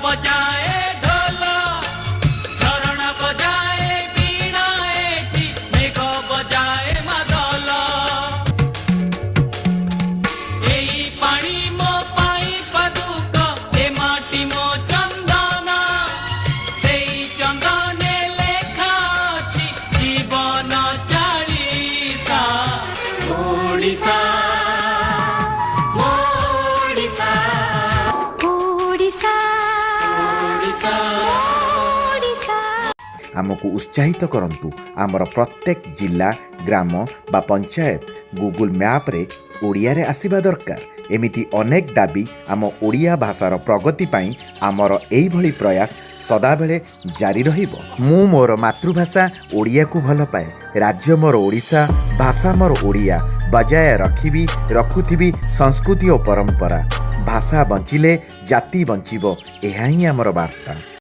ବଜାଏ ଢୋଲ, ଝରଣା ବଜାଏ ବୀଣା, ଏଠି ମେଘ ବଜାଏ ମାଦଲ। ଏଇ ପାଣି ମୋ ପାଇଁ ପାଦୁକ, ଏ ମାଟି ମୋ ଚନ୍ଦନ। ସେଇ ଚନ୍ଦନେ ଲେଖା ଅଛି ଜୀବନ ଚାଳିଶା। ଓଡ଼ିଶା, ଓଡ଼ିଶା, ଓଡ଼ିଶା, ଓଡ଼ିଶା। ଓଡ଼ିଶା। ଆମକୁ ଉତ୍ସାହିତ କରନ୍ତୁ। ଆମର ପ୍ରତ୍ୟେକ ଜିଲ୍ଲା, ଗ୍ରାମ ବା ପଞ୍ଚାୟତ ଗୁଗୁଲ୍ ମ୍ୟାପ୍ରେ ଓଡ଼ିଆରେ ଆସିବା ଦରକାର। ଏମିତି ଅନେକ ଦାବି। ଆମ ଓଡ଼ିଆ ଭାଷାର ପ୍ରଗତି ପାଇଁ ଆମର ଏଇଭଳି ପ୍ରୟାସ ସଦାବେଳେ ଜାରି ରହିବ। ମୁଁ ମୋର ମାତୃଭାଷା ଓଡ଼ିଆକୁ ଭଲ ପାଏ। ରାଜ୍ୟ ମୋର ଓଡ଼ିଶା, ଭାଷା ମୋର ଓଡ଼ିଆ। ବଜାୟ ରଖିବି, ରଖୁଥିବି ସଂସ୍କୃତି ଓ ପରମ୍ପରା। ଭାଷା ବଞ୍ଚିଲେ ଜାତି ବଞ୍ଚିବ, ଏହା ହିଁ ଆମର ବାର୍ତ୍ତା।